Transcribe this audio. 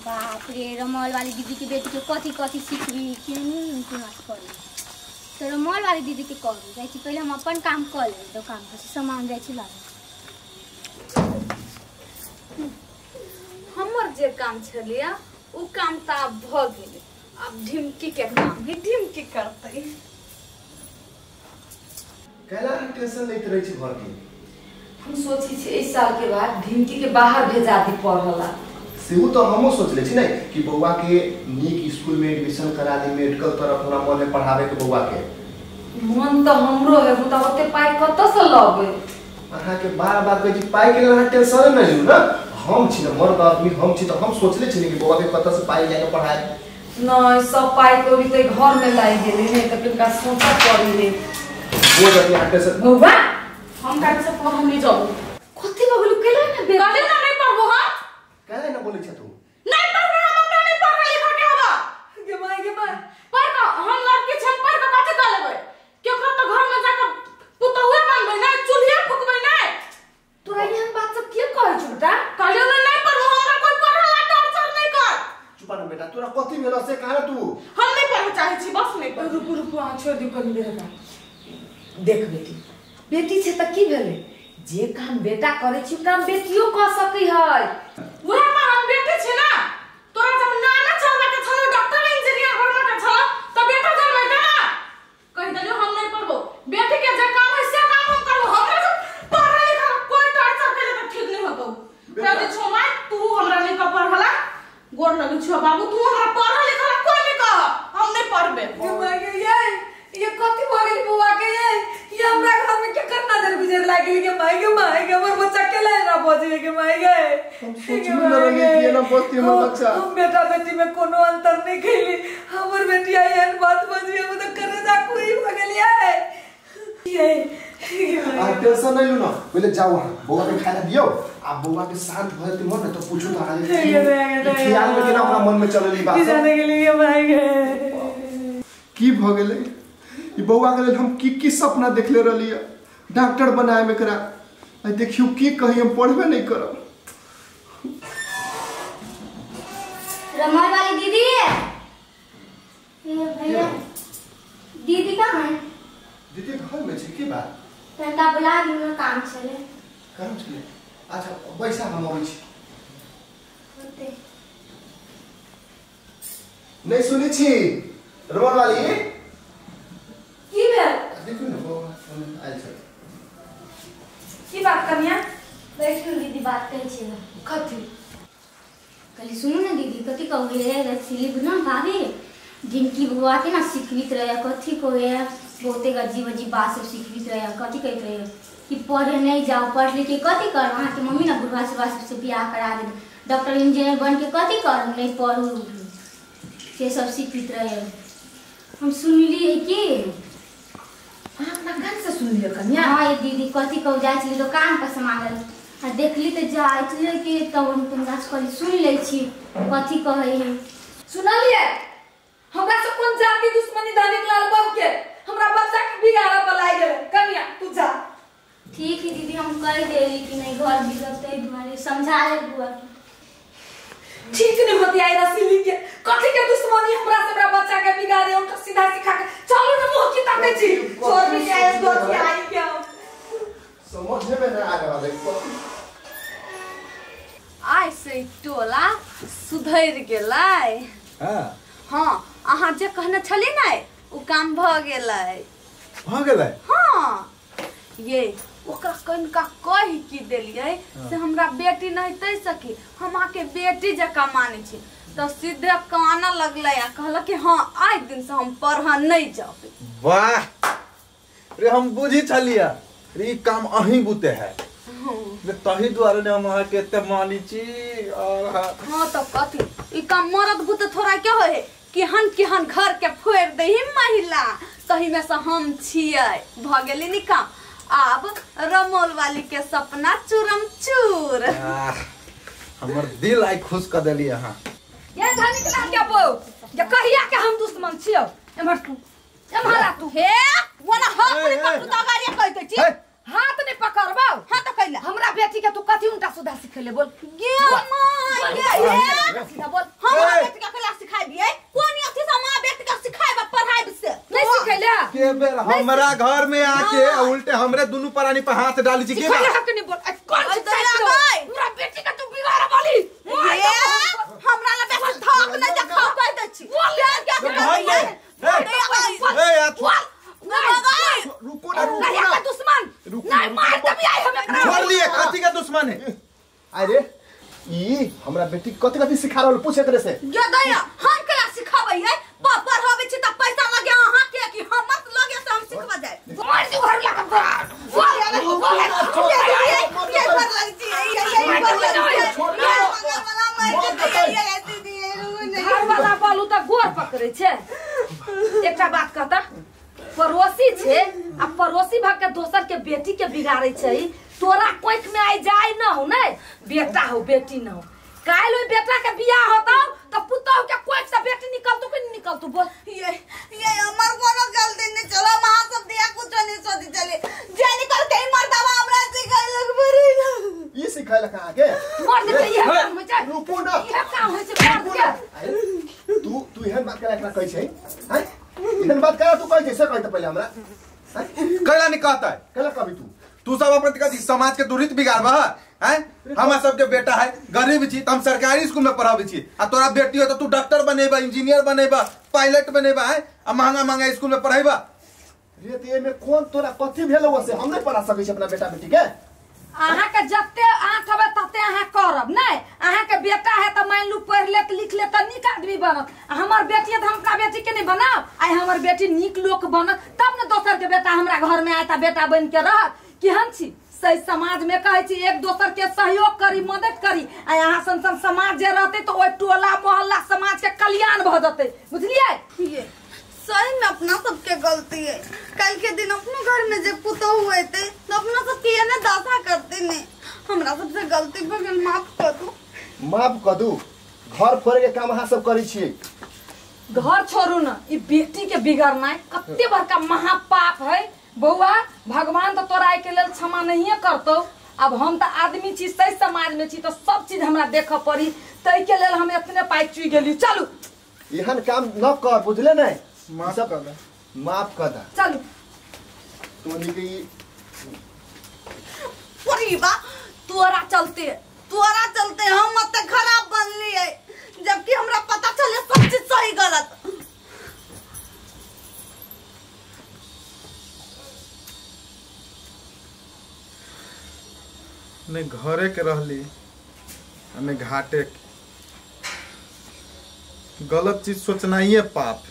बाप रे, रमौल वाली दीदी के बेटी के कथी कथी सिखबी केनी करी। तो रमौल वाली दीदी के कहू जाइ छी पहिले हम अपन काम कर ले, दुकान पर सामान जाइ छी लाबे। हमर जे काम छलिया उ काम त आब भ गेलै, आब ढिमकी के काम है, ढिमकी करतै। कैला टेंशन लेत रहै छी घर के? हम सोची छी इस साल के बाद ढिमकी के बाहर भेजा दी पढ़ला। सेहो तो हमो सोचले छी नै कि बौआ के नीक स्कूल में एडमिशन करा दी, मेडिकल तरफ हमरा मन है पढ़ावे के बौआ के। मन तो हमरो है, मुदा ओते पाई कत से लबे? अहाँ के बार बार कहै छी पाई के लेल अहाँ टेंशन नै लिउ ना, हम छी न मर्द आदमी हम छी, तो हम सोचले छी कि बौआ के कत से पाई जाके पढ़ाए। नहीं सब पाई कौड़ी तो घर में लाई गेली नहीं त किनका सोचा पड़ी रे। वो जति अहाँ टेंशन बौआ हम काहे से पढ़ नहीं जाऊ। कथि बगलु केला ना बे काहे ना नहीं पढ़बो? हां काहे ना बोलै छ तू? नहीं पढ़बो हम, हमरा नहीं पढ़ लिखा के हवा। गे माय गे माय, पढ़ के हम लड़की छी, हम पढ़ के कथि कर लेबै? केकरो तो घर में जाके पुतहुए बनबै ना, चूल्हिया फुकबै ना। तोरा एहन बात सब के कहै छौ बेटा? कहलियौ ना नहीं पढ़बो, हमरा कोई पढ़ला टॉर्चर नहीं कर। चुप ना बेटा, तोरा कथि भेल से कहा तू? हम नहीं पढ़ चाहै छी, बस नहीं पढ़। रुकू रुकू, अहाँ छोड़ दियौ कनी देर का। देख बेटी, बेटी छै त की भेलै, जे काम बेटा करै छी काम बेटियो क सकै है। वह में हम बेटी छी ना, तोरा जब नाना चलबा के छलो डॉक्टर इंजीनियर बनबा के छलो त बेटा जन्मै दे ना। कहि देलियो हम नहीं पढ़बो, बेटी के जे काम है से काम हम करबो, हमरा से पढ़ा लिखा कोई टॉर्चर करे त ठीक नहीं होतो। कहै छौ my तू हमरा नहीं क पढ़ला, गोर लगै छौ बाबू, तू हमरा पढ़ा लिखला कोई नहीं कह, हम नहीं पढ़बे। ये कथि भ गेल बौआ के? ये हमरा घर में केकर नजर गुजर लागि के माय गे माय गे, हमर बच्चा के लाइन ना बजे के माय गे। हम सोचलु न रहली कि एना बजती हमर बच्चा। हम बेटा बेटी में कोनो अंतर नहीं खैली, हमर बेटी एहन बात बजली हम त करे जा कोई भ गेल ये। आ टेंशन नहीं लू ना, पहिले जाओ वहां बौआ के खाना दियो, आ बौआ के शांत भ जती मन त पूछू त आगे ख्याल में केना हमरा मन में चलली बात की जाने के लिए माय गे की भ गेलै। ई बौआ के लेल हम की की सपना देखले रहलियै, डॉक्टर बनाए में करा, आ देखियो की कही हम पढ़बे नहीं करब। रमौल वाली दीदी, ए भैया दीदी कहाँ है? दीदी घर में छै की बात? तनका बुला दी, हमरा काम छले। काम छले? अच्छा बैसा हम अबै छी। होते नहीं सुनै छी रमौल वाली की भेल? देखू न बौआ आयल छै। की बात कनिया? बैठू दीदी, बात कहै छी। कथी? कहली सुनू ना दीदी, कथी कहू रे रसीली ना भाभी ढिमकी बौआ के ना सिखबित रहे, कथी कहे बहुते अजीब अजीब बात सब सिखबित रहे। कथी कहैत रहे कि पढ़े नहीं जाओ, पढ़ लिख के कथी करब, अहाँके मम्मी ना बुढ़वा सुढ़वा सबसे बियाह करा दे, डॉक्टर इंजीनियर बन के कथी करब, नहीं पढ़ू, से सब सिखबित रहे। हम सुनलियै कि अहाँ अपना कान से सुनलियै कनिया? हाँ ये दीदी, कथी कहू जाइ छली दोकान पर सामान लए आ देखली तऽ जाइ छलियै कि तब हम तनका से कहली सुनि लै छी कथी कहै है। सुनलियै? हमरा से कोन जाति दुश्मनी धनिक लाल बाबू के हमरा बच्चा के बिगाड़ा पर लागि गेलै। कनिया तू जा। ठीक है दीदी, हम कहि देली कि नहीं घर बिगड़तै दुआरे समझा ले बुआ के। ठीक नहीं होती आई रसीली के कथी के दुश्मनी हमरा से हमरा बच्चा के बिगाड़े, उनका सीधा सिखा के चलू न मुंह की ताकै छी छोड़ भी आए दोस्त आई के समझे में ना आ रहल है। आइ से टोला सुधरि गेलै। हां हां, अहाँ जे कहने छली ने उ काम भ गेलै। भ गेलै? हां ये ओकरा कनिका कहि की देलियै से हमरा बेटी नहीं तै सकी, हम अहाँके बेटी जकाँ मानै छी, तऽ सीधे कानऽ लगलै आ कहलक कि हाँ आइ दिन से हम पढ़ऽ नहीं जाबै। वाह रे, हम बुझी छलियै रे ई काम अहीं बुते है, तही दुआरे ने हम अहाँके एते मानै छी। और हाँ तऽ कथी ई काम मरद बुते थोड़ा के होइ है, केहन केहन घर के फोड़ि दही महिला, तही में से हम छियै। भऽ गेलै नी काम, अब रमौल वाली के सपना चूरम चूर। हमर दिल आई खुश कर देली अहाँ। ये धनिक लाल के बौ, जे कहिया के हम दुश्मन छियौ, एमहर तू एमहर आ तू। हे ओना हाथ नहीं पकड़ू त अगाड़िया कहैत छी, हाथ नहीं पकड़बौ। हां त कैला हमरा बेटी के तू कथी उल्टा सीधा सिखेले बोल? गे माय गे, सीधा बोल। हम के बेर हमरा घर में आके उल्टे हमरे दुनु प्राणी पर हाथ डाली छी के सिखैले हक नहीं बोल। कौन अरे चीज तो लगाई। हमरा बेटी के तू बिगाड़ वाली। ये हमरा ला बेसी थक नहीं जे खा कह दै छी। के भाई, के ए, ए यार रुको ना रुको नहीं ना का दुश्मन रुको, नहीं रुको, मार तभी आई हम एकरा। छोड़ लिए कथी का दुश्मन है? अरे ई हमरा बेटी कथि कथि सिखा रहल पूछ एकरे से। गे दैया हम केना सिखाबै है? पढ़ाबै छी त पैसा लगे अहाँ के कि हमर लगे से हम सिखबा जाए। मार दू घर लगा बोल बोल ये घर लग छी ये घर लग छी ये दीदी घर वाला बालू त गोर पकड़े छे। एकटा बात कहता पड़ोसी छे आ पड़ोसी भाग के दोसर के बेटी के बिगाड़े छै तोरा कोख में आई जाय न हो नै बेटा हो बेटी न हो। काल्हि ओहि बेटा के बियाह होतौ त पुतहु के कोख से बेटी निकलतौ कि नहीं निकलतौ बोल। ये हमर कोनो गलती नहीं चलो वहां सब दिया कुछ नहीं सोची चले जे निकल के मर्दावा हमरा सिखाय लग पड़ी। ई सिखाय लगा के मर्द के इहे काम होइ छै। रुको ना इहे काम होइ छै मर्द के। अरे तू तू एहन बात करा एकरा कहै छै हैं? एहन बात करा तू कहै छै से कहै त पहिले हमरा कैला नहीं कहता है कैला कभी तू तू सब अपन कथी समाज के दुरीत बिगाड़बा हैं? हमरा सबके बेटा है गरीब छी त हम सरकारी स्कूल में पढ़ाबै छी आ तोरा बेटी हो त तू डॉक्टर बनेबा इंजीनियर बनेबा पायलट बनेबा हैं आ महंगा महंगा स्कूल में पढ़ेबा। रे त एमे कोन तोरा कथि भेलौ से हम नहीं पढ़ा सकै छी अपना बेटा बेटी के। अहाँ के जते आँख हवे तते अहाँ करब नहीं। अहाँ के बेटा है त मान लू पढ़ लेत लिख लेत त नीक आदमी बनत आ हमर बेटी है त हम अपना बेटी के नहीं बनाओ। आइ हमर बेटी नीक लोक बनत तब ने दोसर के बेटा हमरा घर में आयता बेटा बन के रहत कि हम छी सही समाज में कहै छी एक दोसर के सहयोग करी मदद करी आ यहाँ सन सन समाज जे रहते तो ओहि टोला मोहल्ला समाज के कल्याण भ जतै बुझलियै। ये सही में अपना सबके गलती है। कल के दिन अपनो घर में जे पुतहु अयतै त अपना सबके एने दशा करते ने। हमरा सबसे गलती भ गेल माफ कर दू। माफ कर दू घर फोड़े के काम अहाँ सब करै छियै। घर छोड़ू न ई बेटी के बिगड़नाइ कते बड़का महापाप है बौआ। भगवान तो तोरा के लेल क्षमा नहीं करतौ। अब हम तो आदमी छी सही समाज में छी तो सब चीज हमरा देख पड़ी तै के लेल हम इतने पाइ चुइ गेली। चलू एहन काम न कर बुझले नहीं। माफ कर दे माफ कर दे चलू तोनी के परीबा तोरा चलते हम मत खराब बनलिए जबकि हमरा पता चले सब चीज सही गलत। ने घरे के रहली ने घाटे के गलत चीज सोचना ही है पाप।